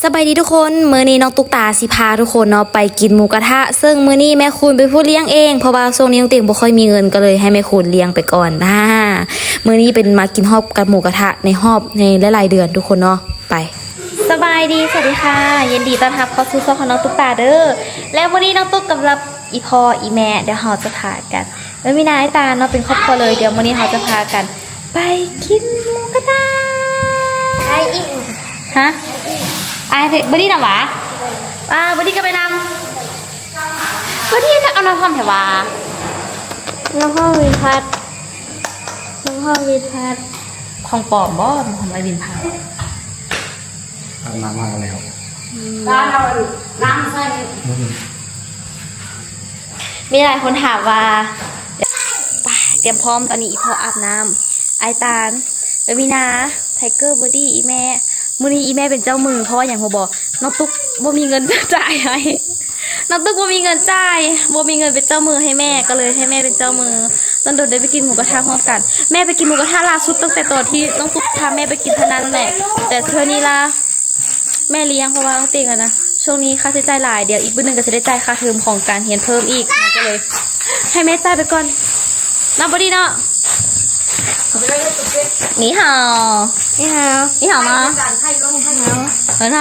ສະບາຍດີທຸກຄົນ, ມື້ນີ້ນ້ອງຕຸກຕາຊິພາທຸກຄົນເນາະໄປກິນໝູກະທະ, ເຊິ່ງມື້ນີ້ແມ່ຄູນເປັນຜູ້ລ້ຽງເອງ ເພາະວ່າຊ່ວງນີ້ນ້ອງເຕັງບໍ່ຄ່ອຍມີເງິນ ກໍເລີຍໃຫ້ແມ່ຄູນລ້ຽງໄປກ່ອນ. ອ່າ ມື້ນີ້ເປັນມາກິນຮອບກັບໝູກະທະໃນຮອບ ໃນຫຼາຍໆເດືອນທຸກຄົນເນາະ. ໄປ ສະບາຍດີ ສະຫວັດດີຄ່ະ, ຍິນດີຕ້ອນຮັບເຂົ້າສູ່ຊ່ອງຂອງນ້ອງຕຸກຕາເດີ້. ແລະມື້ນີ້ນ້ອງຕຸກກັບອີພໍ່ອີແມ່ ດຽວເຮົາຈະພາກັນ ເອີ ມີນາ ອ້າຍຕາເນາະ ເປັນຄອບຄົວເລີຍ. ດຽວມື້ນີ້ເຮົາຈະພາກັນໄປກິນໝູກະທະ. ອ້າຍອີ່ຫຍັງ? ຮະ? ອ້າຍ ບອດີ້ນຳຫວາ? ອ່າ ບອດີ້ກໍໄປນຳ. ບອດີ້ ເອົານ້ຳຫອມແທ້ຫວາ? ນ້ຳຫອມວິນພັດ ນ້ຳຫອມວິນພັດ. ຂອງປອມບໍ? ນ້ຳຫອມອ້າຍວິນພັດ. ອາບນ້ຳມາແລ້ວ. ອືມ ຕາເອົານ້ຳໃສ່. ມີຫຼາຍຄົນຖາມວ່າ ໄປ ຕຽມພ້ອມ. ຕອນນີ້ອີ່ພໍ່ອາບນ້ຳ, ອ້າຍຕານ ເອີ ມີນາ, ໄທເກີ ບອດີ້ ອີ່ແມ່. ມື້ນີ້ອີ່ແມ່ເປັນເຈົ້າມື ເພາະວ່າຫຍັງຮູ້ບໍ່? ນ້ອງຕຸກບໍ່ມີເງິນຈະຈ່າຍໃຫ້. ນ້ອງຕຸກບໍ່ມີເງິນຈ່າຍ, ບໍ່ມີເງິນເປັນເຈົ້າມືໃຫ້ແມ່, ກໍເລີຍໃຫ້ແມ່ເປັນເຈົ້າມື. ດົນໆໄດ້ໄປກິນໝູກະທະຮ່ວມກັນ. ແມ່ໄປກິນໝູກະທະລ່າສຸດຕັ້ງແຕ່ຕອນທີ່ນ້ອງຕຸກພາແມ່ໄປກິນເທົ່ານັ້ນແຫຼະ, ແຕ່ເທື່ອນີ້ລະ ແມ່ລ້ຽງ ເພາະວ່ານ້ອງເຕັງຫັ້ນນະ ຊ່ວງນີ້ຄ່າໃຊ້ຈ່າຍຫຼາຍ, ດຽວອີກມື້ໜຶ່ງກໍຊິໄດ້ຈ່າຍຄ່າເທີມຂອງການຮຽນເພີ່ມອີກ, ມັນກໍເລີຍໃຫ້ແມ່ຈ່າຍໄປກ່ອນເນາະ ບອດີ້ເນາະ. 你好. 你好. 你好吗? 你好. 很好.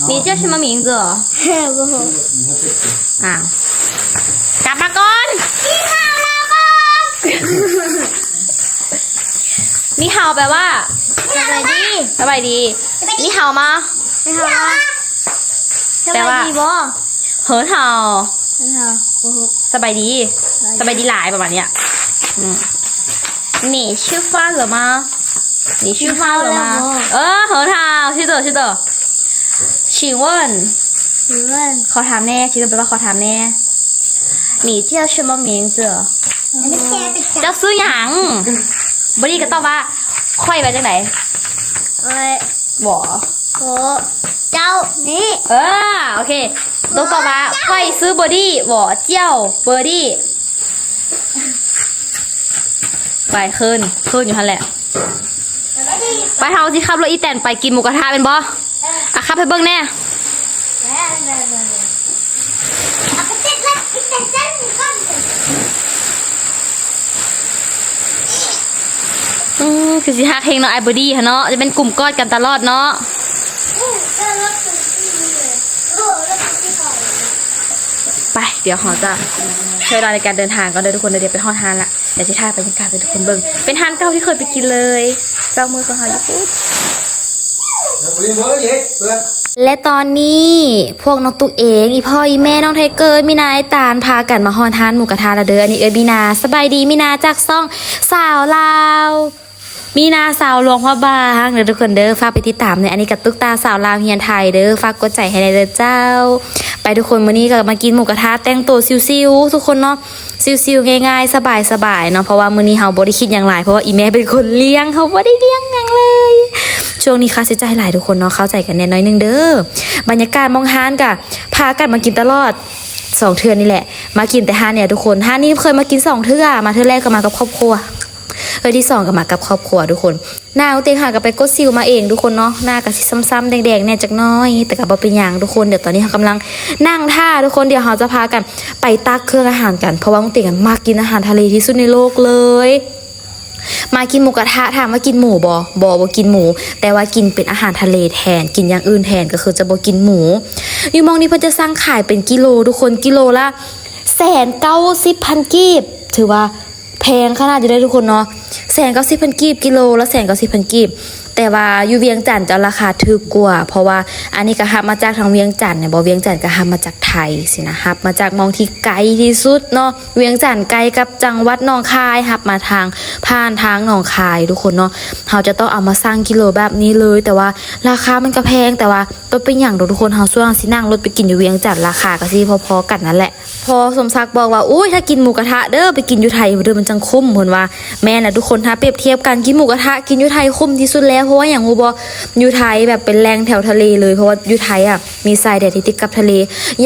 你叫什么名字? 不好. ອ້າວ ກັບມາກ່ອນ. 你好 ແປວ່າ ສະບາຍດີ. ສະບາຍດີ. 你好吗? 你好吗? ແປວ່າ ສະບາຍດີບໍ່? 很好. 很好. ສະບາຍດີ. ສະບາຍດີ. ສະບາຍດີຫຼາຍ ປະມານນີ້. ອືມ 你吃饭了吗? 你吃饭了吗? ເອີ 很好. 是的 是的. 请问 请问 ຂໍຖາມແດ່. ຊິເປັນວ່າຂໍຖາມແດ່. 你叫什么名字? ເຈົ້າຊື່ຫຍັງ? ບອດີ້ກໍຕອບວ່າ ຂ້ອຍ ວ່າຈັ່ງໃດ? ເອີຍ ບໍ່ ໂອ ເຈົ້າ ນີ້ ເອີ ໂອເຄ. ຕ້ອງຕອບວ່າ ຂ້ອຍຊື່ບອດີ້ ບໍ່ ເຈົ້າ ບອດີ້. ໄປ ຄືນ ຄືນຢູ່ຫັ້ນແຫຼະ. ໄປ ເຮົາຊິຂັບລົດອີແຕນໄປກິນໝູກະທະແມ່ນບໍ່? ອ່ະ ຂັບໃຫ້ເບິ່ງແດ່. ອືມ ຄືຊິຮັກແຮງເນາະ ອ້າຍບອດີ້ຫັ້ນເນາະ, ຈະແມ່ນກຸມກອດກັນຕະຫຼອດເນາະ. ໄປ ດຽວເຮົາຈະໃຊ້ເວລາໃນການເດີນທາງກ່ອນເດີທຸກຄົນເດີ. ດຽວໄປຮອດຮ້ານລະ ດຽວຊິຖ່າຍບັນຍາກາດໃຫ້ທຸກຄົນເບິ່ງ ເປັນຮ້ານເກົ່າທີ່ເຄີຍໄປກິນເລີຍ ເຈົ້າມື້ຂອງເຮົາຢູ່ພຸ້ນ. ແລະຕອນນີ້ພວກນ້ອງຕຸກເອງ ອີ່ພໍ່ ອີ່ແມ່ ນ້ອງໄທເກີ ມີນາ ອ້າຍຕານ ພາກັນມາຮອດຮ້ານໝູກະທະແລ້ວເດີ. ອັນນີ້ເອື້ອຍມີນາ. ສະບາຍດີ ມີນາ ຈາກຊ່ອງສາວລາວ ມີນາ ສາວຫຼວງພະບາງເດີທຸກຄົນເດີ. ຝາກໄປຕິດຕາມແດ່. ອັນນີ້ກະຕຸກຕາ ສາວລາວຮຽນໄທເດີ. ຝາກກົດໃຈໃຫ້ແດ່ເດີເຈົ້າ. ໄປທຸກຄົນ, ມື້ນີ້ກໍມາກິນໝູກະທະ ແຕ່ງໂຕຊິວໆ ທຸກຄົນເນາະ. ຊິວໆ ງ່າຍໆ ສະບາຍໆ ເນາະ ເພາະວ່າມື້ນີ້ເຮົາບໍ່ໄດ້ຄິດຫຍັງຫຼາຍ ເພາະວ່າອີ່ແມ່ເປັນຄົນລ້ຽງ ເຮົາບໍ່ໄດ້ລ້ຽງຫຍັງເລີຍ. ຊ່ວງນີ້ຄ່າໃຊ້ຈ່າຍຫຼາຍທຸກຄົນເນາະ ເຂົ້າໃຈກັນແດ່ໜ້ອຍໜຶ່ງເດີ. ບັນຍາກາດໝ່ອງຮ້ານກະພາກັນມາກິນຕະຫຼອດ ສອງເທື່ອນີ້ແຫຼະ ມາກິນແຕ່ຮ້ານນີ້ທຸກຄົນ. ຮ້ານນີ້ເຄີຍມາກິນສອງເທື່ອ ມາເທື່ອແລກກໍມາກັບຄອບຄົວ ເທື່ອທີສອງກໍມາກັບຄອບຄົວທຸກຄົນ. ໜ້ານ້ອງເຕັງຫາກໍໄປກົດສິວມາເອງທຸກຄົນເນາະ ໜ້າກໍຊິຊ້ຳໆ ແດງໆ ແດ່ຈັກໜ້ອຍ ແຕ່ກໍບໍ່ເປັນຫຍັງທຸກຄົນ. ດຽວຕອນນີ້ເຮົາກຳລັງນັ່ງຖ້າທຸກຄົນ ດຽວເຮົາຈະພາກັນໄປຕັກເຄື່ອງອາຫານກັນ ເພາະວ່ານ້ອງເຕັງມັກກິນອາຫານທະເລທີ່ສຸດໃນໂລກເລີຍ. ມາກິນໝູກະທະ ຖາມວ່າກິນໝູບໍ່? ບໍ່ ບໍ່ກິນໝູ ແຕ່ວ່າກິນເປັນອາຫານທະເລແທນ ກິນຢ່າງອື່ນແທນ ກໍຄືຈະບໍ່ກິນໝູ. ຢູ່ໝ່ອງນີ້ເພິ່ນຈະສັ່ງຂາຍເປັນກິໂລທຸກຄົນ ກິໂລລະແສນເກົ້າສິບພັນກີບ ຖືວ່າ ແພງຂະໜາດຢູ່ເດ້ທຸກຄົນເນາະ ແສນເກົ້າສິບພັນກີບ ກິໂລລະແສນເກົ້າສິບພັນກີບ. ແຕ່ວ່າຢູ່ວຽງຈັນຈະລາຄາຖືກກວ່າ ເພາະວ່າອັນນີ້ກໍຮັບມາຈາກທາງວຽງຈັນແມ່ນບໍ່ ວຽງຈັນກໍຮັບມາຈາກໄທຊີ້ນະ ຮັບມາຈາກໝ່ອງທີ່ໄກທີ່ສຸດເນາະ ວຽງຈັນໃກ້ກັບຈັງຫວັດໜອງຄາຍ ຮັບມາທາງ ຜ່ານທາງໜອງຄາຍທຸກຄົນເນາະ. ເຮົາຈະຕ້ອງເອົາມາຊັ່ງກິໂລແບບນີ້ເລີຍ ແຕ່ວ່າລາຄາມັນກໍແພງ ແຕ່ວ່າບໍ່ເປັນຫຍັງດອກທຸກຄົນ ເຮົາສ່ວນເຮົາຊິນັ່ງລົດໄປກິນຢູ່ວຽງຈັນ ລາຄາກໍຊິພໍໆກັນນັ້ນແຫຼະ. ພໍ່ສົມສັກບອກວ່າ ໂອ້ຍ ຖ້າກິນໝູກະທະເດີ ໄປກິນຢູ່ໄທເດີ ມັນຈັ່ງຄຸ້ມ ເພິ່ນວ່າ. ແມ່ນລະທຸກຄົນ ຖ້າປຽບທຽບກັນ ກິນໝູກະທະ ກິນຢູ່ໄທຄຸ້ມທີ່ສຸດແລ້ວ. ເພາະວ່າຫຍັງຮູ້ບໍ່? ຢູ່ໄທແບບເປັນແຫຼ່ງແຖວທະເລເລີຍ ເພາະວ່າຢູ່ໄທອະ ມີຊາຍແດນທີ່ຕິດກັບທະເລ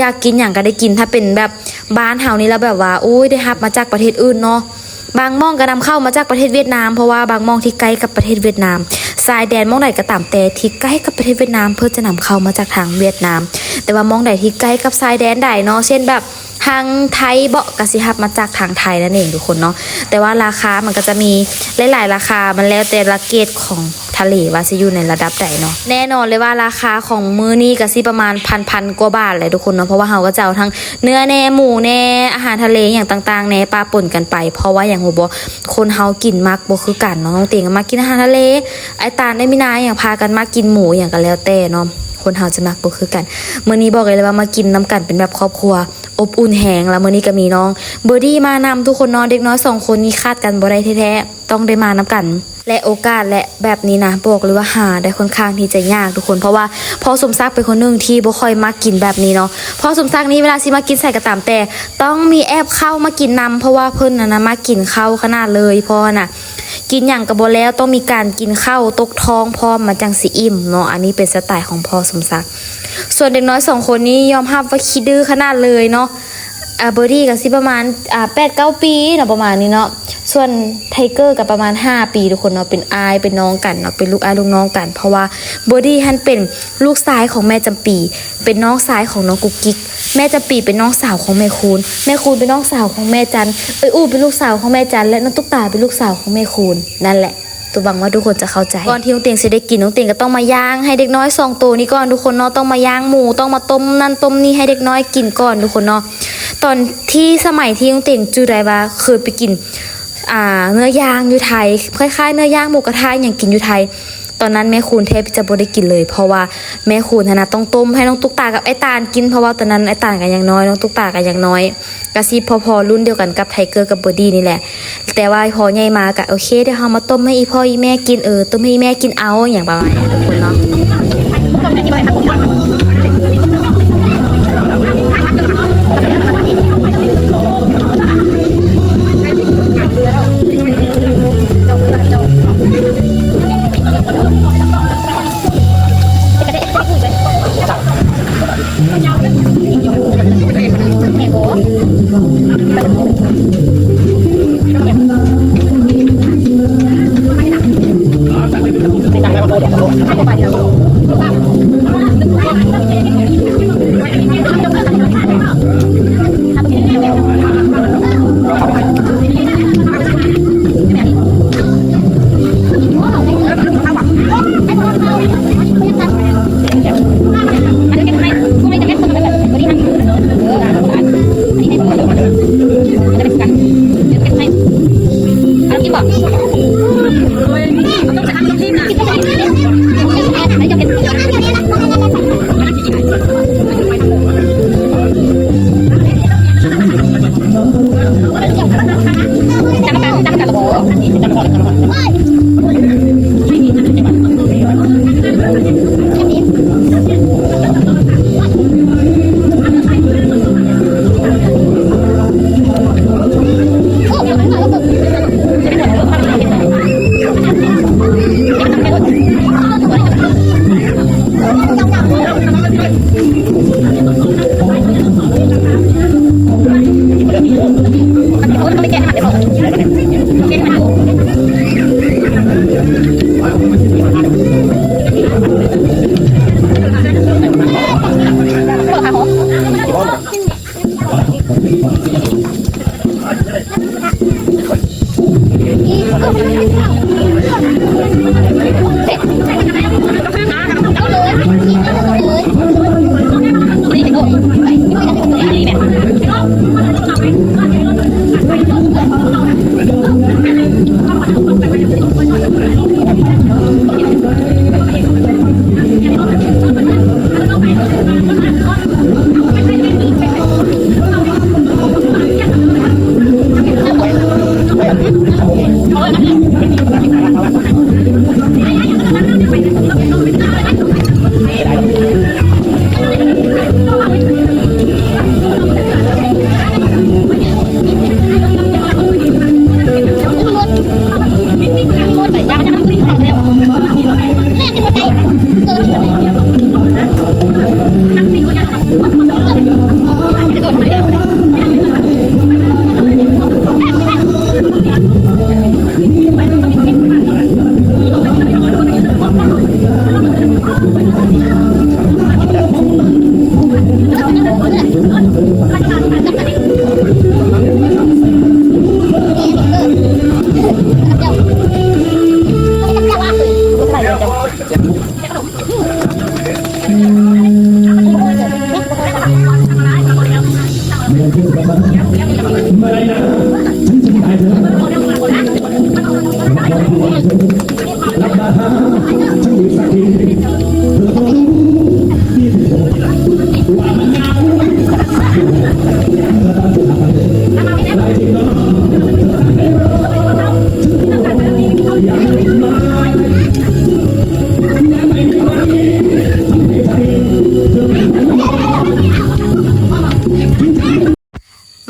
ຢາກກິນຫຍັງກໍໄດ້ກິນ. ຖ້າເປັນແບບບ້ານເຮົານີ້ລະແບບວ່າ ໂອ້ຍ ໄດ້ຮັບມາຈາກປະເທດອື່ນເນາະ ບາງໝ່ອງກໍນຳເຂົ້າມາຈາກປະເທດຫວຽດນາມ ເພາະວ່າບາງໝ່ອງທີ່ໃກ້ກັບປະເທດຫວຽດນາມ. ແສ ຊາຍແດນໝ່ອງໃດກໍຕາມແຕ່ທີ່ໃກ້ກັບປະເທດຫວຽດນາມ ເພິ່ນຈະນຳເຂົ້າມາຈາກທາງຫວຽດນາມ. ແຕ່ວ່າໝ່ອງໃດທີ່ໃກ້ກັບຊາຍແດນໃດເນາະ ເຊັ່ນແບບ ທາງໄທເບາະ ກໍຊິຮັບມາຈາກທາງໄທນັ້ນເອງທຸກຄົນເນາະ. ແຕ່ວ່າລາຄາມັນກໍຈະມີຫຼາຍໆລາຄາ ມັນແລ້ວແຕ່ລະເກຣດຂອງທະເລວ່າຊິຢູ່ໃນລະດັບໃດເນາະ. ແນ່ນອນເລີຍວ່າລາຄາຂອງມື້ນີ້ກໍຊິປະມານພັນໆກວ່າບາດແຫຼະທຸກຄົນເນາະ ເພາະວ່າເຮົາກໍຈະເອົາທັງເນື້ອແດ່ ໝູແດ່ ອາຫານທະເລຫຍັງຕ່າງໆແດ່ ປະປົນກັນໄປ. ເພາະວ່າຫຍັງຮູ້ບໍ່? ຄົນເຮົາກິນມັກບໍ່ຄືກັນເນາະ. ນ້ອງເຕັງກໍມັກກິນອາຫານທະເລ ອ້າຍຕານ ອ້າຍມີນາຫຍັງ ພາກັນມັກກິນໝູຫຍັງກໍແລ້ວແຕ່ເນາະ ຄົນເຮົາຈະມັກບໍ່ຄືກັນ. ມື້ນີ້ບອກໄດ້ເລີຍວ່າມາກິນນຳກັນເປັນແບບຄອບຄົວ ອົບອຸ່ນແຮງ. ແລ້ວມື້ນີ້ກໍມີນ້ອງເບີດີ້ມານຳທຸກຄົນເນາະ. ເດັກນ້ອຍສອງຄົນນີ້ຂາດກັນບໍ່ໄດ້ແທ້ໆ ຕ້ອງໄດ້ມານຳກັນ. ແລະໂອກາດ ແລະ ແບບນີ້ນະ ບອກເລີຍວ່າຫາໄດ້ຄ່ອນຂ້າງທີ່ຈະຍາກທຸກຄົນ ເພາະວ່າພໍ່ສົມສັກເປັນຄົນໜຶ່ງທີ່ບໍ່ຄ່ອຍມັກກິນແບບນີ້ເນາະ. ພໍ່ສົມສັກນີ້ເວລາຊິມາກິນໃສກໍຕາມແຕ່ ຕ້ອງມີແອບເຂົ້າມາກິນນຳ ເພາະວ່າເພິ່ນຫັ້ນນະມັກກິນເຂົ້າຂະໜາດເລີຍ. ພໍ່ຫັ້ນນະ ກິນຫຍັງກໍບໍ່ແລ້ວ ຕ້ອງມີການກິນເຂົ້າຕົກທ້ອງພ້ອມ ມັນຈັ່ງຊິອີ່ມເນາະ. ອັນນີ້ເປັນສະໄຕຂອງພໍ່ສົມສັກ. ສ່ວນເດັກນ້ອຍສອງຄົນນີ້ຍອມຮັບວ່າຂີ້ດື້ຂະໜາດເລີຍເນາະ. ອາ ເບີດີ້ກໍຊິປະມານ ອາ ແປດເກົ້າປີເນາະ ປະມານນີ້ເນາະ. ສ່ວນໄທເກີກໍປະມານຫ້າປີທຸກຄົນເນາະ ເປັນອ້າຍເປັນນ້ອງກັນເນາະ ເປັນລູກອ້າຍລູກນ້ອງກັນ. ເພາະວ່າເບີດີ້ຫັ້ນເປັນລູກຊາຍຂອງແມ່ຈຳປີ ເປັນນ້ອງຊາຍຂອງນ້ອງກຸກກິກ. ແມ່ຈຳປີເປັນນ້ອງສາວຂອງແມ່ຄູນ ແມ່ຄູນເປັນນ້ອງສາວຂອງແມ່ຈັນ ເອື້ອຍອູເປັນລູກສາວຂອງແມ່ຈັນ ແລະ ນ້ອງຕຸກຕາເປັນລູກສາວຂອງແມ່ຄູນ. ນັ້ນແຫຼະ ຕົວຫວັງວ່າທຸກຄົນຈະເຂົ້າໃຈ. ກ່ອນທີ່ນ້ອງເຕັງຊິໄດ້ກິນ ນ້ອງເຕັງກໍຕ້ອງມາຍ່າງໃຫ້ເດັກນ້ອຍສອງໂຕນີ້ກ່ອນທຸກຄົນເນາະ. ຕ້ອງມາຍ່າງໝູ ຕ້ອງມາຕົ້ມນັ້ນຕົ້ມນີ້ໃຫ້ເດັກນ້ອຍກິນກ່ອນທຸກຄົນເນາະ. ຕອນທີ່ສະໄໝທີ່ນ້ອງເຕັງຈື່ໄດ້ວ່າເຄີຍໄປກິນ ອ່າ ເນື້ອຢ່າງຢູ່ໄທ ຄ້າຍໆເນື້ອຢ່າງໝູກະທະຫຍັງກິນຢູ່ໄທ ຕອນນັ້ນແມ່ຄູນແທບຈະບໍ່ໄດ້ກິນເລີຍ ເພາະວ່າແມ່ຄູນຫັ້ນນະຕ້ອງຕົ້ມໃຫ້ນ້ອງຕຸກຕາກັບອ້າຍຕານກິນ ເພາະວ່າຕອນນັ້ນອ້າຍຕານກໍຍັງນ້ອຍ ນ້ອງຕຸກຕາກໍຍັງນ້ອຍ ກະຊິພໍໆລຸ້ນດຽວກັນກັບໄທເກີກັບເບີດີ້ນີ້ແຫຼະ. ແຕ່ວ່າພໍໃຫຍ່ມາກະໂອເຄ ດຽວເຮົາມາຕົ້ມໃຫ້ອີ່ພໍ່ອີ່ແມ່ກິນ ເອີ ຕົ້ມໃຫ້ອີ່ແມ່ກິນເອົາ ຫຍັງປະມານນີ້ທຸກຄົນເນາະ.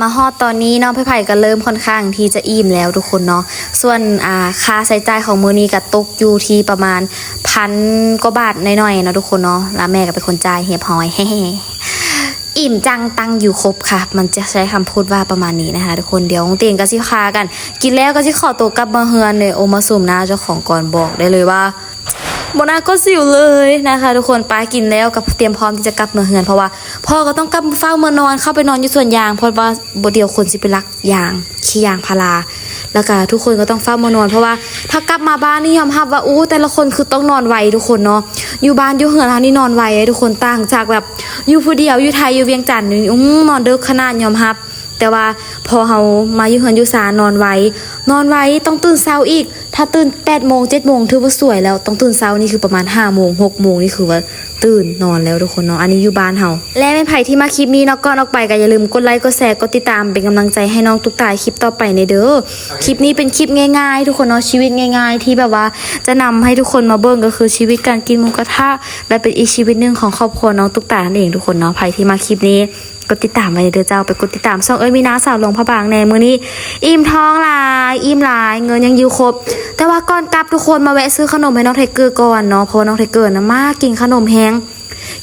ມາຮອດຕອນນີ້ເນາະ ໃຜໆກໍເລີ່ມຂ້ອນຂ້າງທີ່ຈະອີ່ມແລ້ວທຸກຄົນເນາະ. ສ່ວນ ອ່າ ຄ່າໃຊ້ຈ່າຍຂອງມື້ນີ້ກໍຕົກຢູ່ທີ່ປະມານພັນກວ່າບາດໜ້ອຍໆເນາະທຸກຄົນເນາະ ແລະແມ່ກໍເປັນຄົນຈ່າຍຮຽບຮ້ອຍ. ອີ່ມຈັງ ຕັງຢູ່ຄົບຄ່ະ ມັນຈະໃຊ້ຄຳພູດວ່າປະມານນີ້ນະຄະທຸກຄົນ. ດຽວນ້ອງເຕງກໍຊິພາກັນກິນແລ້ວ ກໍຊິຂໍຕົວກັບມາເຮືອນເລີຍ. ໂອ ມາສົມໜ້າເຈົ້າຂອງກ່ອນ ບອກໄດ້ເລີຍວ່າບໍ່ໜ້າກໍສິວເລີຍນະຄະທຸກຄົນ. ໄປ ກິນແລ້ວກໍຕຽມພ້ອມທີ່ຈະກັບມາເຮືອນ ເພາະວ່າພໍ່ກໍຕ້ອງກັບ ເຝົ້າເມືອນອນ ເຂົ້າໄປນອນຢູ່ສວນຢາງ ເພາະວ່າບໍ່ດຽວຄົນຊິໄປລັກຢາງ ຂີ້ຢາງພາລາ ແລ້ວກໍທຸກຄົນກໍຕ້ອງເຝົ້າເມືອນອນ ເພາະວ່າຖ້າກັບມາບ້ານນີ້ຍອມຮັບວ່າ ໂອ້ ແຕ່ລະຄົນຄືຕ້ອງນອນໄວທຸກຄົນເນາະ. ຢູ່ບ້ານຢູ່ເຮືອນເຮົານີ້ນອນໄວເດ້ທຸກຄົນ ຕ່າງຈາກແບບຢູ່ຜູ້ດຽວຢູ່ໄທ ຢູ່ວຽງຈັນນີ້ ອືມ ນອນເດິກຂະໜາດ ຍອມຮັບ. ແຕ່ວ່າພໍເຮົາມາຢູ່ເຮືອນຢູ່ຊານ ນອນໄວ ນອນໄວ ຕ້ອງຕື່ນເຊົ້າອີກ. ຖ້າຕື່ນແປດໂມງເຈັດໂມງຖືວ່າສວຍແລ້ວ ຕ້ອງຕື່ນເຊົ້ານີ້ຄືປະມານຫ້າໂມງຫົກໂມງນີ້ຄືວ່າຕື່ນນອນແລ້ວທຸກຄົນເນາະ. ອັນນີ້ຢູ່ບ້ານເຮົາ. ແລະແມ່ນໃຜທີ່ມັກຄລິບນີ້ເນາະ ກ່ອນອອກໄປກໍຢ່າລືມກົດໄລກ໌ ກົດແຊ ກົດຕິດຕາມ ເປັນກຳລັງໃຈໃຫ້ນ້ອງຕຸກຕາຄລິບຕໍ່ໄປແດ່ເດີ. ຄລິບນີ້ເປັນຄລິບງ່າຍໆທຸກຄົນເນາະ ຊີວິດງ່າຍໆ ທີ່ແບບວ່າຈະນຳໃຫ້ທຸກຄົນມາເບິ່ງ ກໍຄືຊີວິດການກິນໝູກະທະ ແລະເປັນອີກຊີວິດໜຶ່ງຂອງຄອບຄົວນ້ອງຕຸກຕານັ້ນເອງທຸກຄົນເນາະ. ໃຜທີ່ມັກຄລິບນີ້ ກົດຕິດຕາມໄວ້ເດີເຈົ້າ ໄປກົດຕິດຕາມຊ່ອງເອື້ອຍມີນາ ສາວຫຼວງພະບາງແດ່. ມື້ນີ້ອີ່ມທ້ອງຫຼາຍ ອີ່ມຫຼາຍ ເງິນຍັງຢູ່ຄົບ ແຕ່ວ່າກ່ອນກັບທຸກຄົນມາແວະຊື້ຂະໜົມໃຫ້ນ້ອງໄທເກີກ່ອນເນາະ ເພາະວ່ານ້ອງໄທເກີນະມັກກິນຂະໜົມແຮງ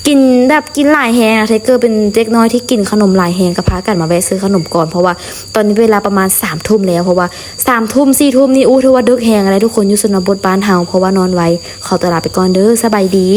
ກິນແບບກິນຫຼາຍແຮງ. ໄທເກີເປັນເດັກນ້ອຍທີ່ກິນຂະໜົມຫຼາຍແຮງ ກໍພາກັນມາແວະຊື້ຂະໜົມກ່ອນ ເພາະວ່າຕອນນີ້ເວລາປະມານສາມທຸ່ມແລ້ວ ເພາະວ່າສາມທຸ່ມສີ່ທຸ່ມນີ້ ໂອ້ ຖືວ່າເດິກແຮງແລ້ວທຸກຄົນ ຢູ່ຊົນນະບົດບ້ານເຮົາ ເພາະວ່ານອນໄວ. ຂໍຕົວລາໄປກ່ອນເດີ ສະບາຍດີ.